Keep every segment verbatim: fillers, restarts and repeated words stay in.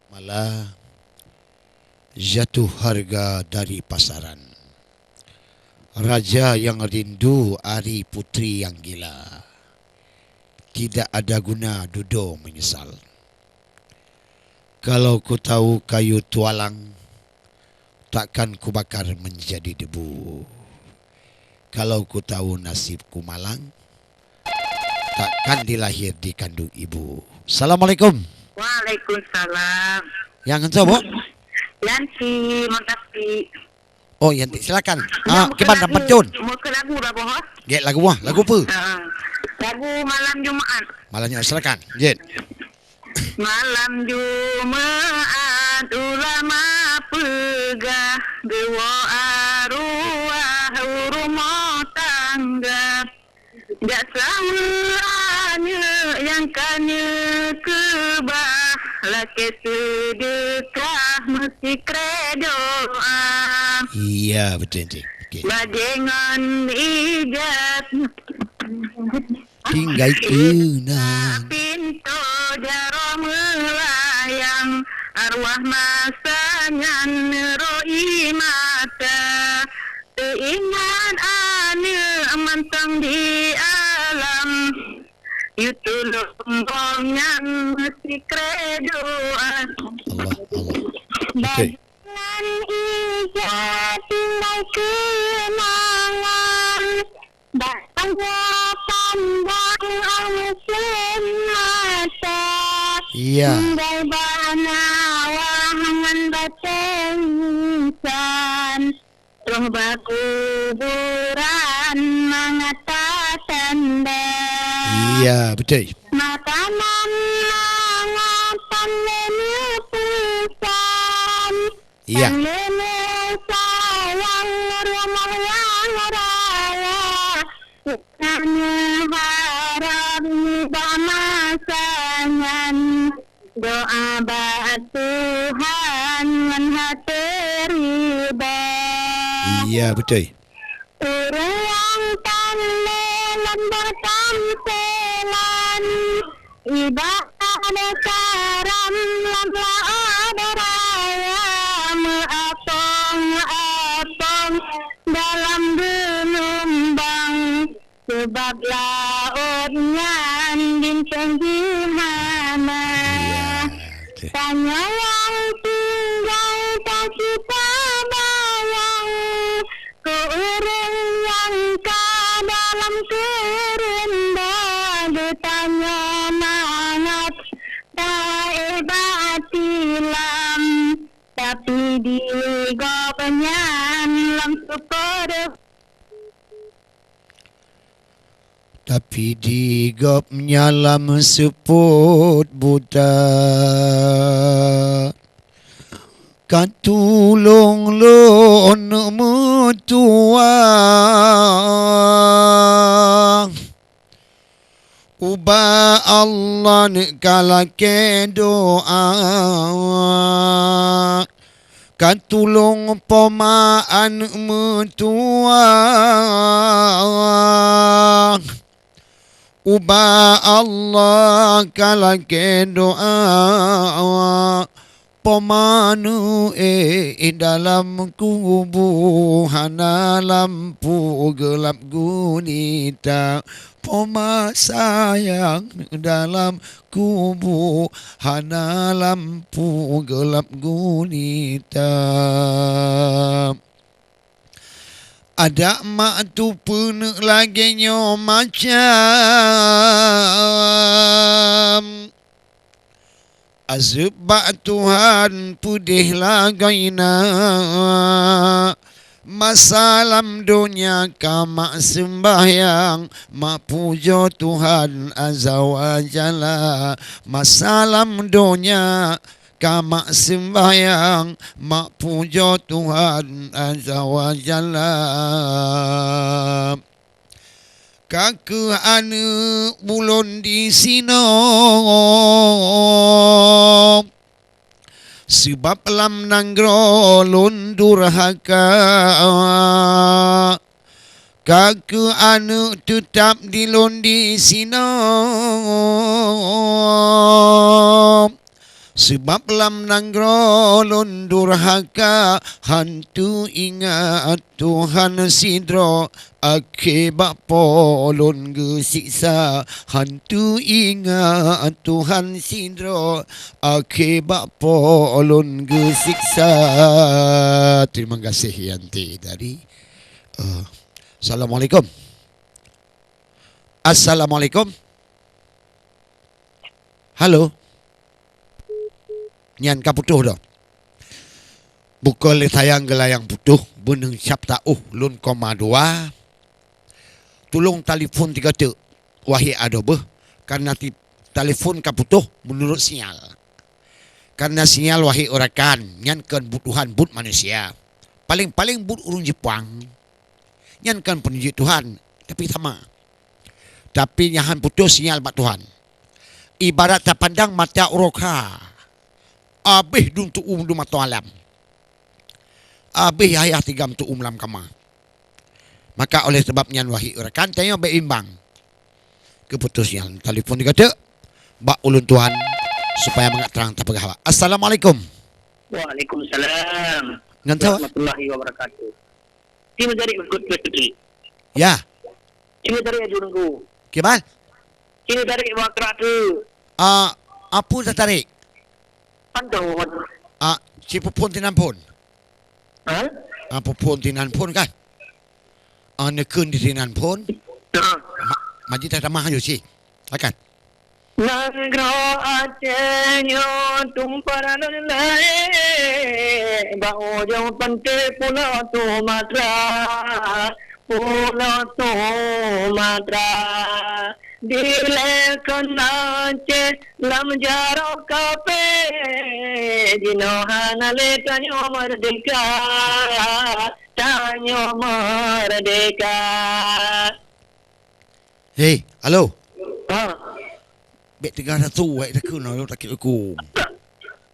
Malah jatuh harga dari pasaran. Raja yang rindu ari putri yang gila. Tidak ada guna dudoe menyesal. Kalau ku tahu kayu tualang, takkan ku bakar menjadi debu. Kalau ku tahu nasib ku malang, takkan dilahir di kandung ibu. Assalamualaikum. Waalaikumsalam. Nyang hantom, Bu? Yanti, makasih. Oh, Yanti, silakan. Ah, kiban dapat Jun. Mau ke lagu dah, boh? Gek lagu ah, lagu apa? Ha. Lagu malam Jumaat. Malam Jumaat, silakan. Jin. Malam Jumaat ulama peugah, geuwoe arwah u rumoh tangga. Jak saweue aneuk nyang ka neukeubah, lakée seudeukah meusikré doa. Iya, betul, betul. Okey. Bajée ngon ijat. Tinggai keunang. Pintoe jaroe meulayang, arwah masa nyan roi mata. Teuingat aneuk mantong di alam, yue tulông gobnyan meusikré doa. Allah, Allah. Okey. Bajée ngon ijat tinggai keunangan, bak tanyoe pandang ameusén mata. Iya. Tinggai bak nawah ngon batée insan. Roh bak kuburan mangat tatanda. Iya, betul. Makanan mangat tan lé neupeusan. Iya. Tan lé neusayang rumoh nyang raya. Hana harab nibak masa nyan, doa bak Tuhan ngon hati riba. Iya, betul. Ureueng tan lé lam batang selan, ibarat karam lam laôt raya, meuapong-apong dalam geulumbang. Sabab laôt nyan bintang jih hana. Iya, oke. Tanyoe nyang tinggai taci tabayang, keu ureueng nyang ka dalam keureunda, geutanyoe mangat taéh bak tilam, tapi di gobnyan lam seupôt Tapi di gobnyan lam seupôt buta, ka tulông lôn meutuwah. Ubak Allah neuk ka lakée doa. Ka tulông poma aneuk meutuwah. Ubak Allah ka lakée doa. Poma aneuk éh dalam kubu hana lampu geulab gulita. Poma sayang dalam kubu hana lampu geulab gulita. Adak mak tupeuneuk lagée nyoe macam. Azeueb bak Tuhan peudeh lagée na. Masa lam donya ka mak seumbahyang, mak pujoe Tuhan Azza wa Jalla. Masa lam donya ka mak seumbahyang, mak pujoe Tuhan Azza wa Jalla. Ka keuh aneuk ulôn disinoe, sabab lam nanggroe lôn durhaka. Ka keuh aneuk teutab di lôn disinoe, Seubab lam nanggroe lôn durhaka, hantu ingat Tuhan sidroe, akhé bak po lôn geusiksa, hantu ingat Tuhan sidroe, akhé bak po lôn geusiksa. Terima kasih, Yanti, dari, eh, Assalamualaikum. Assalamualaikum. Halo. Nyan ka putôh dah. Bukon lé sayang geulayang putôh, beuneueng cap taôh lôn koma dua. Tulông talipon tiga teuk, wahé adoe beuh, karena ti-, talipon ka putôh meunurot sinyal. Karena sinyal, wahé rakan, nyan kon buet Tuhan, buet manusia. Paléng-paléng buet ureuëng Jepang. Nyan kon peuneujiek Tuhan, tapi sama. Tapi nyan han putôh sinyal bak Tuhan. Ibarat tapandang mata uroe kha, abéh dum tuom dum mata alam. Abéh yah-yah tigam tuom lam kama. Maka oleh sabab nyan, wahé rakan, tanyoe bék bimbang. Keuputus nyan, talipon tiga teuk bak ulôn tuan, supaya mangat trang tapeugah awak. Assalamualaikum. Waalaikumsalam. Ngon soe? Warahmatullahi wabarakatuh. Sini dari Bukit Putih. Ya. Sini dari Aju Nunggu. Kiban? Sini dari Wakra tu. Ah, apa tatarik? Pantun. Ah, si pupun tinan pun. Ha? Ah, pupun tinan pun kan? Ah, neukheun di tinan pun. Ha. Ma-, maji tatamah aju si. Akan. Nanggroe Aceh nyoe tumpah lôn lahé, bak ujong pantai Pulo Sumatra, Pulo Sumatra. Dilèe kon Aceh lam jaroe kaphé, jinoe hana lé tanyoe meurdeka, tanyoe meurdeka. Hei, halo. Ha. Bèk teuga satu, bèk takheun, takheun aku.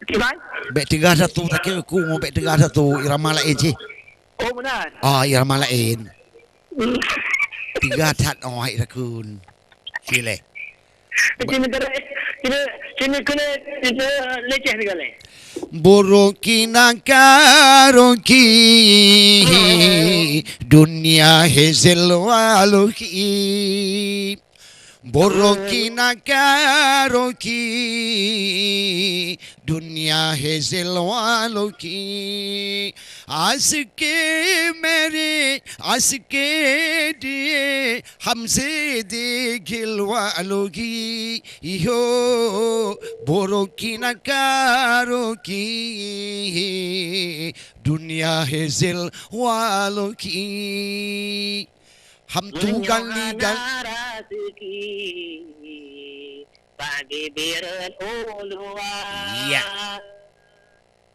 Kiban? Bèk teuga satu, takheun aku, bèk teuga satu, irama laén cit. Oh, meunan. Ah, irama laén. Hmm. Teuga that, oh, hai takheun. Sileh. Sini tadi, sini, sini kena, sini leceh sekali. Burung kina karoki, dunia hezil waloki. Burung kina karoki, dunia hezil waloki. Aske mere, aske die, hamze de gil waloki. Iho, burung kina karoki, dunia hezil waloki. Ham tu gali gal- Raseuki bagi bireuen uluwa. Ya.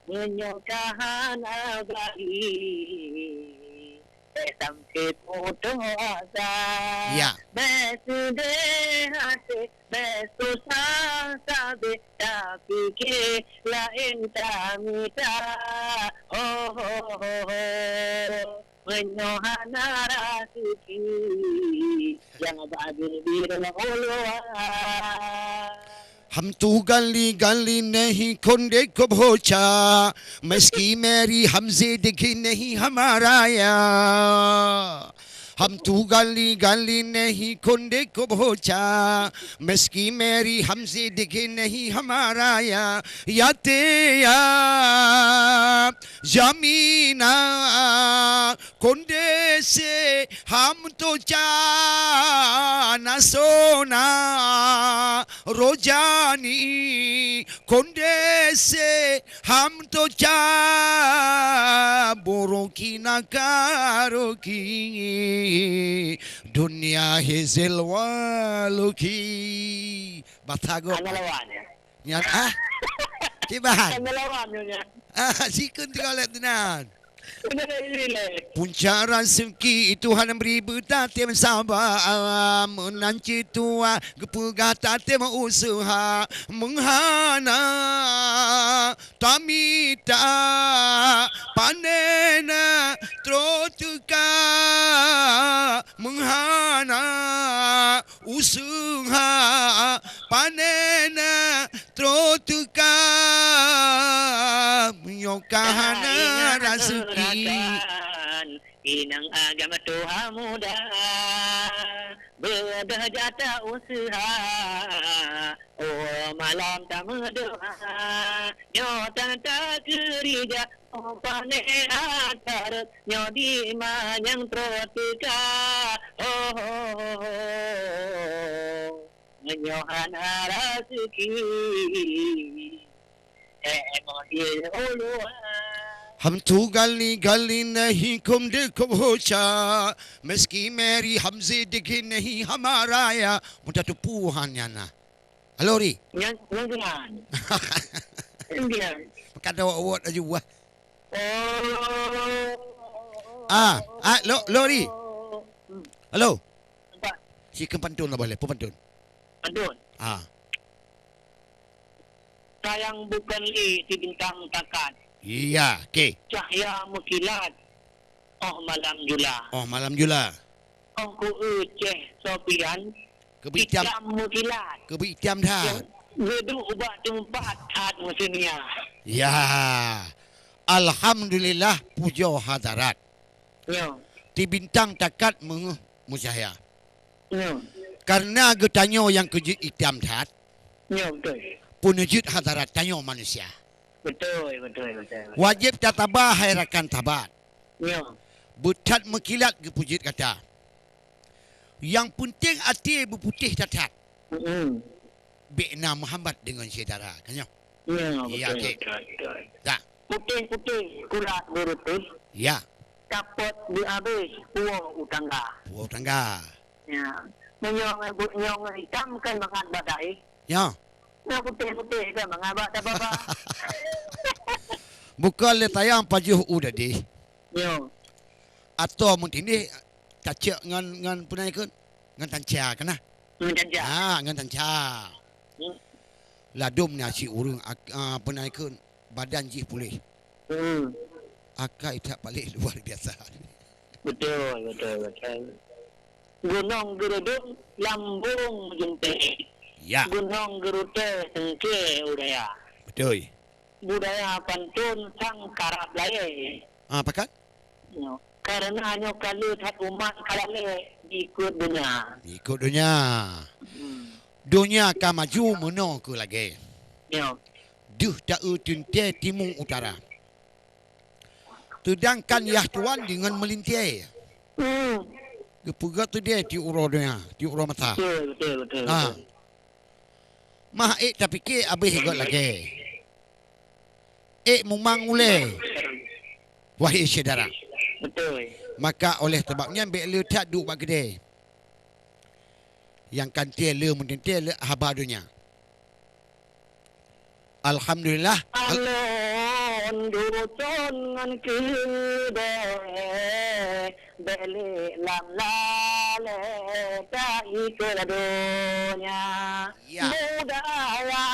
Meunyoe ka hana bagi, bèk sampoe putoh asa. Ya. Bèk seudeh até, bèk susah sabe, tapike laén tamita. Ho, ho, ho, ho. Meunyoe hana raseuki, nyang bagi bireuen uluwa. Ham tu gali-gali nahi khonde ko bhocha, meski meri hamze deghe nahi hamara ya. Ham tu gali-gali nahi khonde ko bhocha, meski meri hamze deghe nahi hamara ya. Ya te ya, jamina, khonde se ham to cha na sona rojani, khonde se ham to cha burung kina karoki, dunia hezil waloki. Batago. Hana lawan ya. Nyan, ah? Kiban? Hana lawan nyoe nyan. Ah, sikheun teuka lé teunan. Punca raseuki Tuhan bri beutatem saba, meunan cit tuha geupeugah tatem useuha, meuhana tamita panena troh teuka, meuhana useuha panena troh teuka. Ka hana raseuki. Inong agam tuha muda, beudôh jata useuha. Oh, malam tameudoa, nyoe tan takeurija. Oh, pané atar, nyoe di ma nyang troh teuka. Oh, oh, oh, oh. Meunyoe hana raseuki, eh, model ulua. Hom tu gali-gali nahi kum deuh kum huca, meski Mary Hamzah degil nahi hama raya, muda tupu han nyana. Halo, Ri. Nyan, nyan, nyan. Nyan. Pekat awak-awak laju, wah. Oh. Ah, ah, lo, lo, Ri. Hmm. Halo. Nampak? Si keu pantun lah boleh, pantun. Pantun. Ah. Sayang bukan lé si bintang takat. Iya, oke. Cahya meukilat. Oh malam jula. Oh malam jula. Oh ku Ceh Sopian. Keubiet itam. Itam meukilat. Keubiet itam that. Geuduek ubak teumpat that meuseunia. Ya. Alhamdulillah, pujoe hadarat. Ya. Ti bintang takat meungeuh meucahya. Ya. Karena geutanyoe nyang keujeuet itam that. Ya, betul. Peuneujeuet hadarat tanyoe manusia. Betul, betul, betul, betul. Wajéb tataba hai rakan sahabat. Ya. Beuthat meukilat geupeujeuet gata. Nyang peunteng até beuputéh that-that. Mm-mm. Bék na meuhambat deungon syedara, kan nyoe? Ya, iya, betul, oke. Betul, betul. Dah. Putéh-putéh kulat beureutôh. Ya. Kapot beuabéh puwoe u tangga. Puwoe u tangga. Ya. Meunyoe ngon bu-, nyoe ngon itam kan mangat badai. Ya. Nyoe putéh-putéh kan mangat bak tababa. Bukon lé tayang pajoh u dadéh. Ya. Atau meutindéh tacok ngon, ngon peue nan ikot? Ngon tanca kan nah? Ngon tanca. Ha, ngon tanca. Hmm. Ladôm na si ureueng ak-, ah, peue nan ikot? Badan jih puléh. Hmm. Akai that paléh luar biasa. Betul, betul, betul. Gunong geureudong lambong meujeuntée. Ya. Gunong geurutée sengke u daya. Betul. Budaya pantun sang karab layée. Ah, pakat? Nyoe. Karena nyoe ka le that umat ka lalée diikot donya. Diikot donya. Hmm. Donya ka maju meunoe keu lagée. Nyoe. Deuh taeu teuntée timu utara. Teudangkan yah tuan deungon meulintée. Hmm. Geupeugah teudée ti uroe donya, ti uroe masa. Betul, betul, betul, ha, betul. Mah ék tapike abéh gét lagée. Ék mumang ulée, wahé syedara. Betul. Maka oleh sabab nyan bék le that duek bak keudée. Nyang ka teuntée le meuteuntée le haba donya. Alhamdulillah. Alon duson ngon keudée, bék le lam lalée taikot donya. Ya. Budaya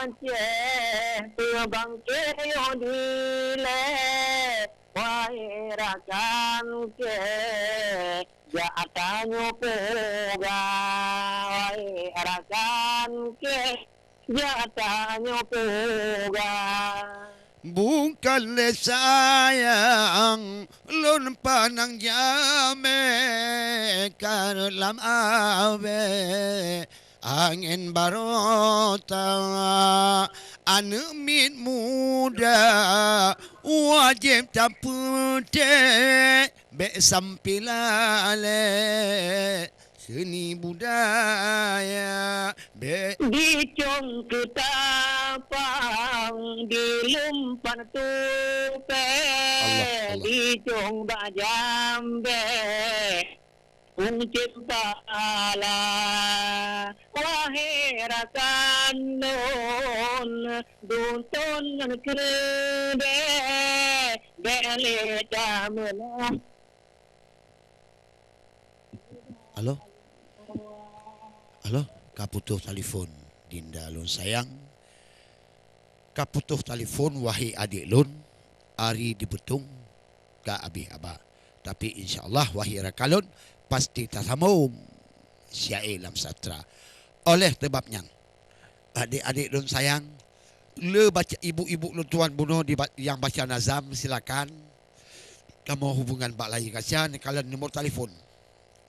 Aceh teubangkét yoh dilée, wahé rakan kée, jak tanyoe peugah, wahé rakan kée, jak tanyoe peugah. Bukon lé sayang lôn pandang jamé, ka rhot lam abée angén barô ta. Aneuëk miet muda wajéb tapeutéh, bék sampoe lalée seuni budaya, bék dicong keu tapang, dilumpan tupée, Allah, Allah, dicong bak jambée, ung ceumpala. Wahé rakan lôn, duson ngon keudée, bék le tameulah. Halo? Halo? Ka putôh talephon, Dinda lôn sayang. Ka putôh talephon, wahé adék lôn, Ari di Beutông, ka abéh haba. Tapi, insya Allah, wahé rakan lôn, pasti tasambông siae lam sastra. Oleh sabab nyan, adék-adék lôn sayang, Le baca, ibu-ibu ulôn tuan bunoe di ba-, nyang baca nazam, silakan kamoe hubungan bak layie kaca, neukalon nomor telepon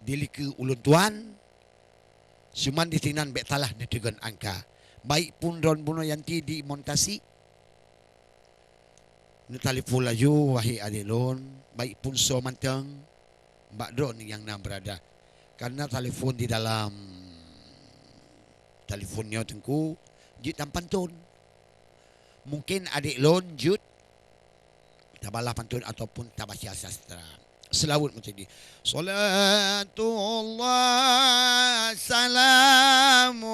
di likeu ulôn tuan. Cuman di sinan bék salah neuteugon angka. Baik pun droen bunoe Yanti di Imon Tasik, neutelepon laju, wahé adék lôn, baik pun soe mantong bak droen nyang na beurada. Karena telepon di dalam telepon nyoe Teungku jeuet lam pantôn. Mungkin adék lôn jeuet tabalah pantôn ataupun tabaca sastra. Seulaweuet meuteudi. Salatullah, salamullah.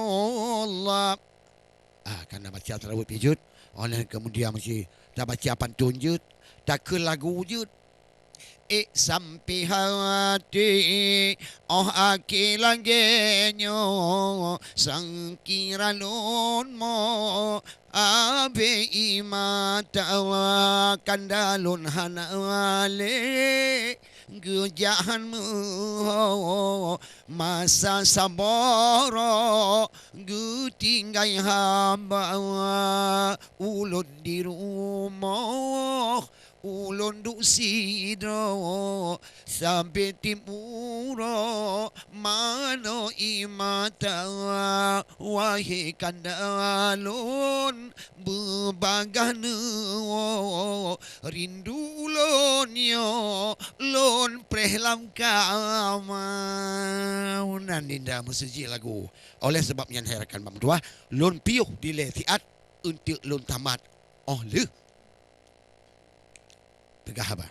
Ah, kana baca seulaweuet pih jeuet. Óh lheueh keumudian meusti tabaca pantôn jeuet, takheun lagu jeuet. Ék sampai hati, óh akhé lagée nyoe, sangkira lôn mo abée i mata, kanda lôn hana lé geujak han meuho, masa saboh geutinggai haba ulôn di rumoh. Ulôn duek sidroe sabe tieb uroe manoe i mata, wahé kanda lôn beubagaih neuwoe, rindu lôn nyoe lôn preh lam kama. Nan Dinda meuseujid lagu. Oleh sabab nyan hai rakan bak meutuwah, lôn piôh dilée siat eunteuk lôn tamat óh lheueh peugah haba.